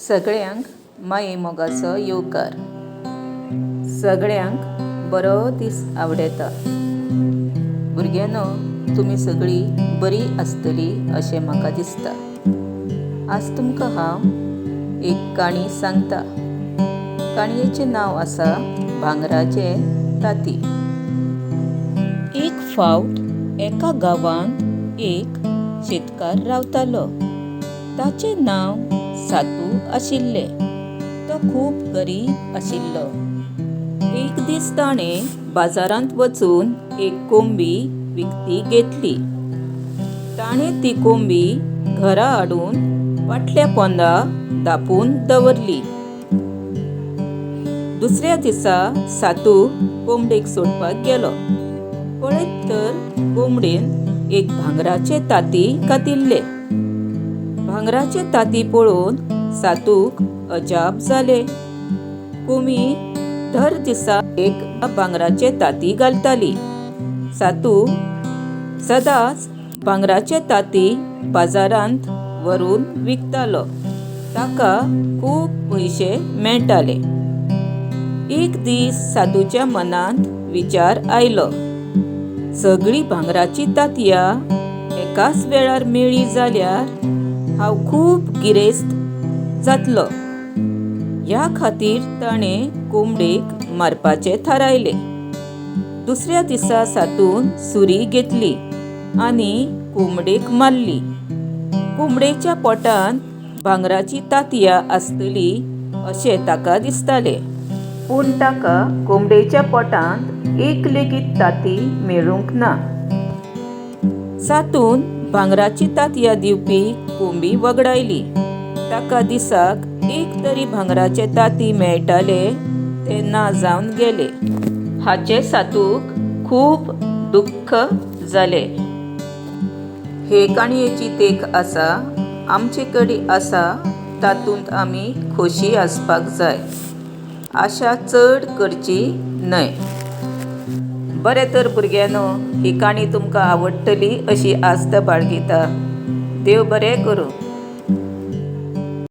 सगळ्यांक माये मोगाचो येवकार. सगळ्यांक बरो दीस आवडटा. भुरग्यांनो, तुमी सगळीं बरीं आसतलीं अशें म्हाका दिसता. आज तुमकां हांव एक काणी सांगता. काणयेचें नांव आसा भांगराचें तांती. एक फावट एका गांवांत एक शेतकार रावतालो. ताचें नांव सातू आशिल्लें. तो खूब गरीब आशिल्लो. एक दीस ताणें बाजारांत वचून एक कोंबी विकती घेतली. ताणें ती कोंबी घरा हाडून पाटल्या पोंदा धांपून दवरली. दुसऱ्या दिसा सातू कोंबडेक सोडपाक गेलो. पळयत तर कोंबडेन एक भांगराचें तांती घातिल्लें. भांगराचें तांती पळोवन सातूक अजाप जालें. कोंबी दर दिसा एक भांगराचें तांती घालताली. सातू सदांच भांगराचें तांती बाजारांत व्हरून विकतालो. ताका खूब पयशे मेळटाले. एक दीस सातूच्या मनांत विचार आयलो, सगळीं भांगराचीं तांतयां एकाच वेळार मेळ्ळीं जाल्यार हांव खूब गिरेस्त जातलो. ह्या खातीर ताणें कोंबडेक मारपाचें थारायलें. दुसऱ्या दिसा सातून सुरी घेतली आनी कोंबडेक मारली. कोंबडेच्या पोटांत भांगराचीं तांतयां आसतलीं अशें ताका दिसतालें. पूण ताका कोंबडेच्या पोटांत एक लेगीत तांती मेळूंक ना. सातून भांगराचीं तांतयां दिवपी कोंबी वगडायली. ताका दिसाक एक तरी भांगराचें तांती मेळटालें तें ना जावन गेलें. हाचें सातूक खूब दुख्ख जालें. हे काणयेची देख आसा, आमचे कडेन आसा तातूंत आमी खोशी आसपाक जाय. आशा चड करची न्हय. बरें तर भुरग्यांनो, ही काणी तुमकां आवडटली अशी आस्त बाळगिता. देव बरें करूं.